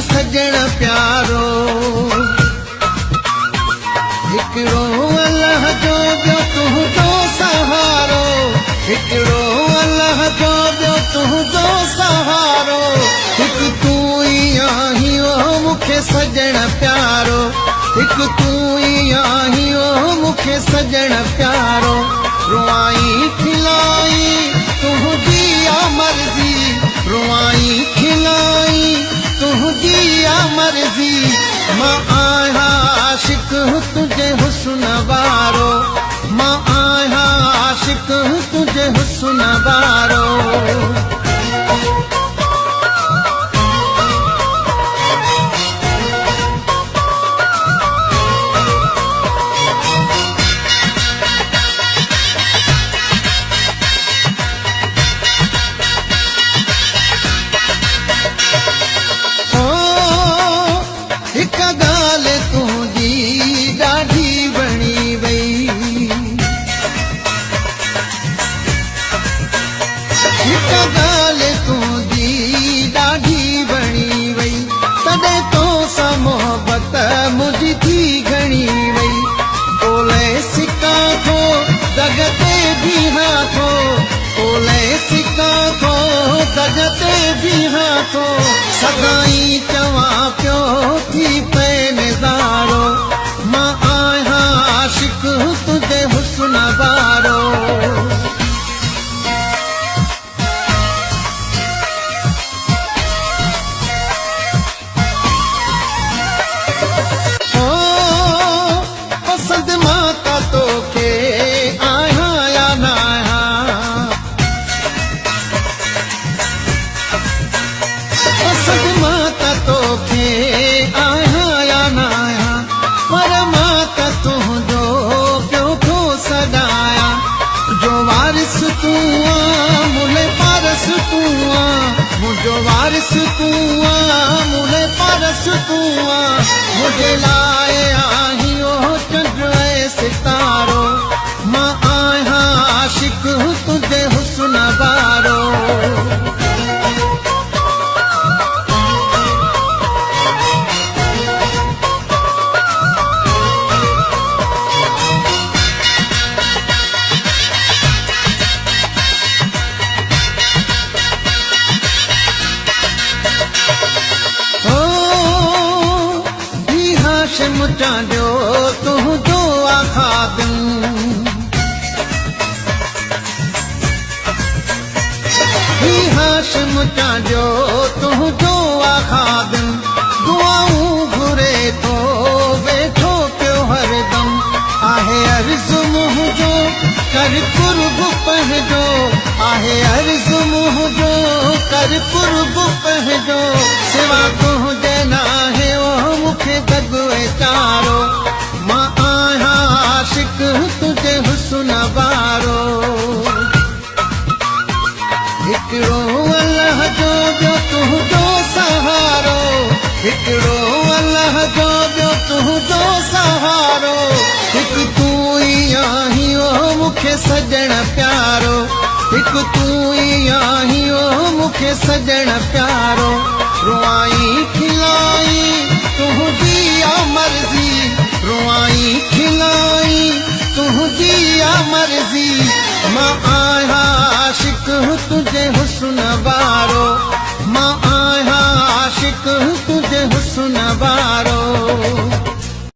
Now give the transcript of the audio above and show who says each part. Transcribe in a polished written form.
Speaker 1: मूंखे सजण प्यारो। हिकिड़ो अल्लाह जो ॿियो तुंहिंजो सहारो, हिकिड़ो अल्लाह जो ॿियो तुंहिंजो सहारो। हिकु तूं ई आहीं ओ मूंखे सजण प्यारो, हिकु तूं ई आहीं ओ मूंखे सजण प्यारो। रुआई खिलाई तुंहिंजी आ मर्ज़ी, रुआई खिलाई तुंहिंजी आ मर्ज़ी। मां आहियां आशिक तुंहिंजे हुस्न वारो, मां आहियां आशिक तुंहिंजे हुस्न वारो। ॻाल्हि तुंहिंजी ॾाढी वणी वई, हिकु ॻाल्हि तुंहिंजी ॾाढी वणी वई। तॾहिं तो सां मोहबत मुंहिंजी थी घणी वई। ओले सिकां थो दग ते बीहां थो, ओले सिकां थो दग ते बीहां थो। सदाई चवां पियो थी पे नज़ारो, मां आहियां आशिक तुंहिंजे हुस्न वारो। ओ पसंद मां त तोखे आहियां या न आहियां, पसंद मां त तोखे आहियां या न आहियां। पर मां त तुंहिंजो पियो थो सॾायां, जो वारिस तूं आ मुले पारस तूं आ, मुंहिंजो वारिस तूं आ मुले पारस तूं आ। मुंहिंजे लाइ आहीं ओ चंड ऐं सितारो, मां आहियां आशिक तुंहिंजे हुस्न वारो। हाशिम चांडियो तुंहिंजो आ ख़ादिम, ही हाशिम चांडियो तुंहिंजो आ ख़ादिम। दुआऊं घुरे थो वेठो पियो हरदम, आहे अर्ज़ मुंहिंजो कर कुर्ब पंहिंजो, आहे अर्ज़ मुंहिंजो कर कुर्ब पंहिंजो। सिवा तुंहिंजे नाहे ओ मूंखे दग ऐं चारो, मां आहियां आशिक तुंहिंजे हुस्न वारो। हिकिड़ो अल्लाह जो ॿियो तुंहिंजो सहारो, हिकिड़ो अल्लाह जो ॿियो तुंहिंजो सहारो। हिकु तूं ई आहीं ओ मूंखे सजण प्यारो, हिकु तूं ई आहीं ओ मूंखे सजण प्यारो। रुआई खिलाई तुंहिंजी आ मर्ज़ी, रुआई खिलाई तुंहिंजी आ मर्ज़ी। मां आहियां आशिक तुंहिंजे हुस्न वारो, मां आहियां आशिक तुंहिंजे हुस्न वारो।